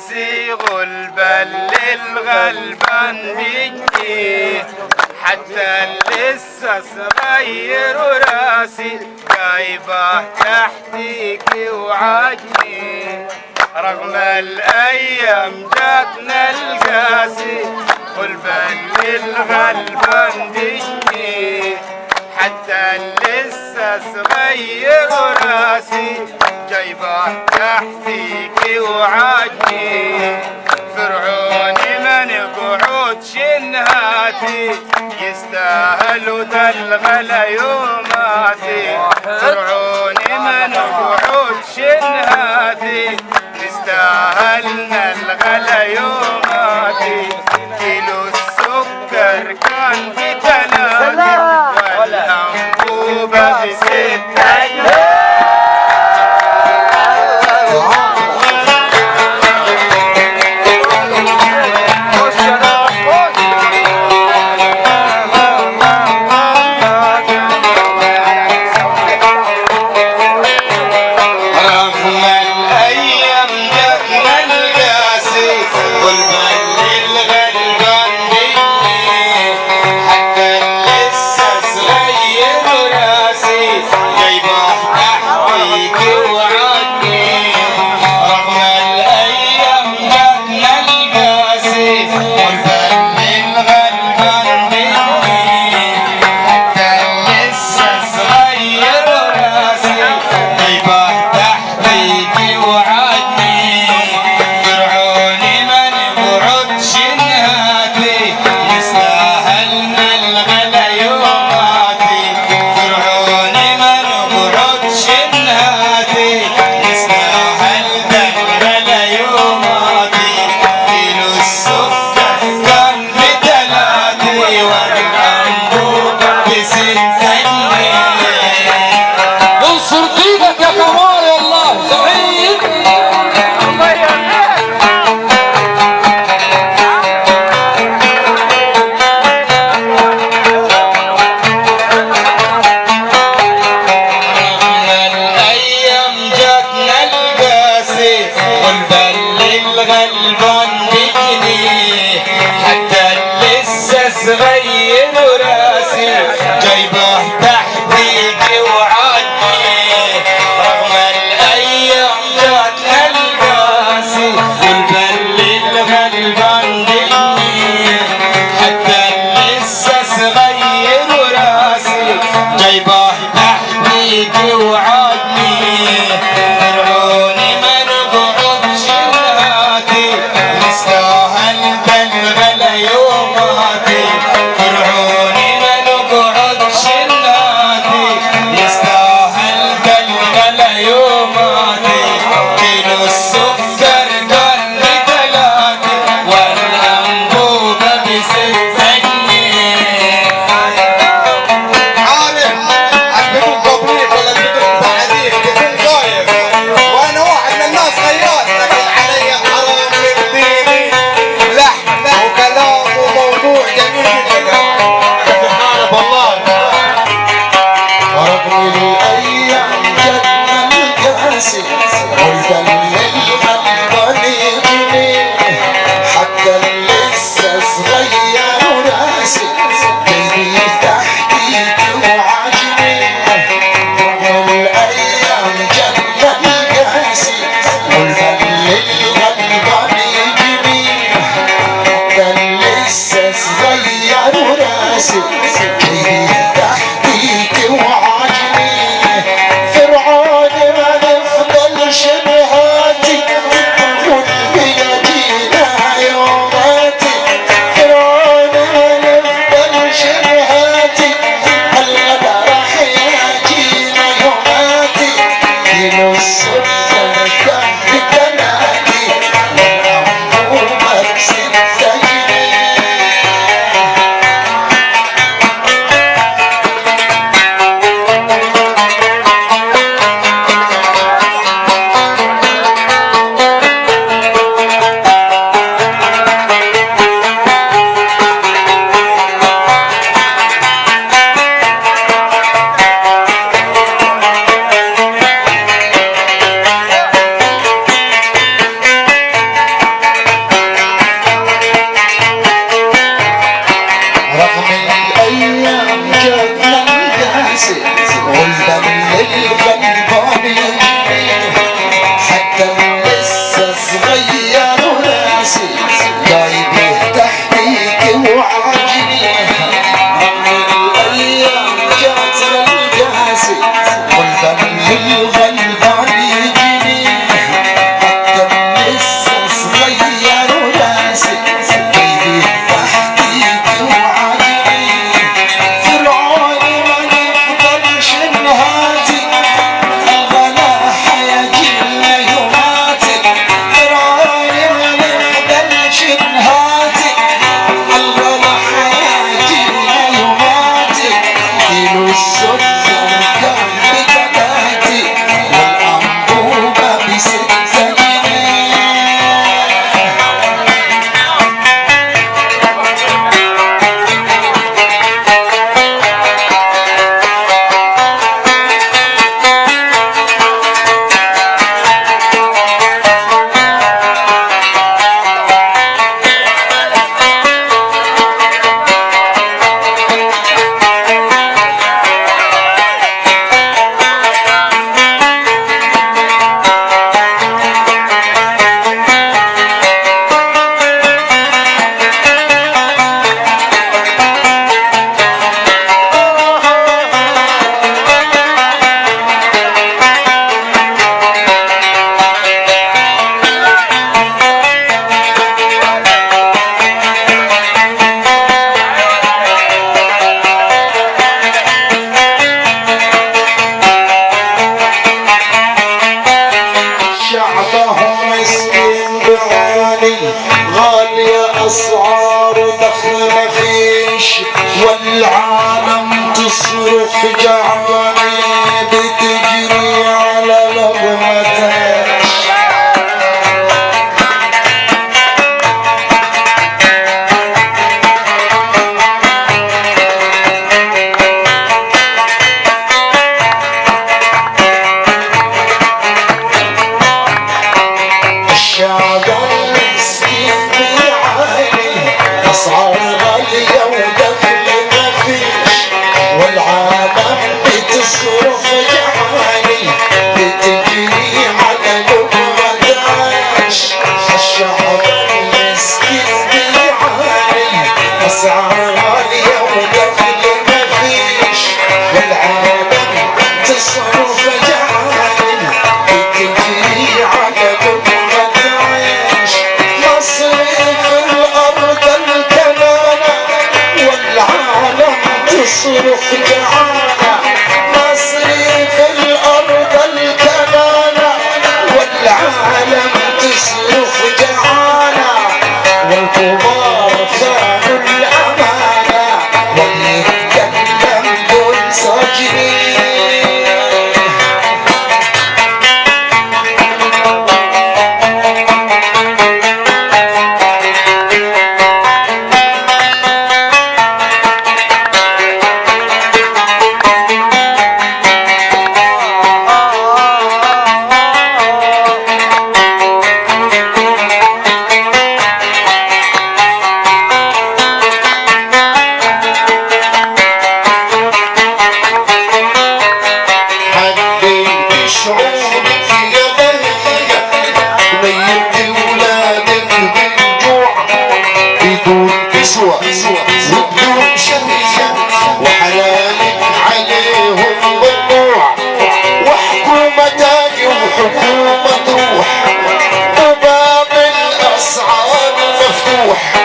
القاسي غلبا للغلبان بيجي، حتى لسه صغير وراسي جايبه تحتيك وعاجني. رغم الايام جاتنا القاسي غلبا للغلبان بيجي، حتى لسه صغير وراسي جايبه تحتيك وعاجني. فرعوني ما نقعد شنهاتي يستاهلوا ده الغلا يوماتي، فرعوني ما نقعد شنهاتي يستاهلنا الغلا يوماتي. كيلو السكر كان ب3 والأنبوبة ب6. رغم الأيام جاتنا القاسي تصرف جعاني بتجري على لغمتك. الشعب المسكين بيعاني، أسعار غالية ودخل مفيش، والعالم بتصرف جعاني بتجري على لقمة عيش. الشعب المسكين بيعاني، أسعار غالية ودخل مفيش، والعالم تصرف جعاني بتجري على لقمة عيش. مصر في الأرض الكنانة والعالم تصرف جعانة، مصر في الأرض الكنانة والعالم تصرف جعانة، والكبار خانوا الأمانة وبيتكلم دول ساجدين. حبيت شعورك يا بهية، نيمت ولادك بالجوع بدون كسوة وبدون شهية، وحلالك عليهم ممنوع، وحكومة تاجي وحكومة تروح، وباب الأسعار مفتوح.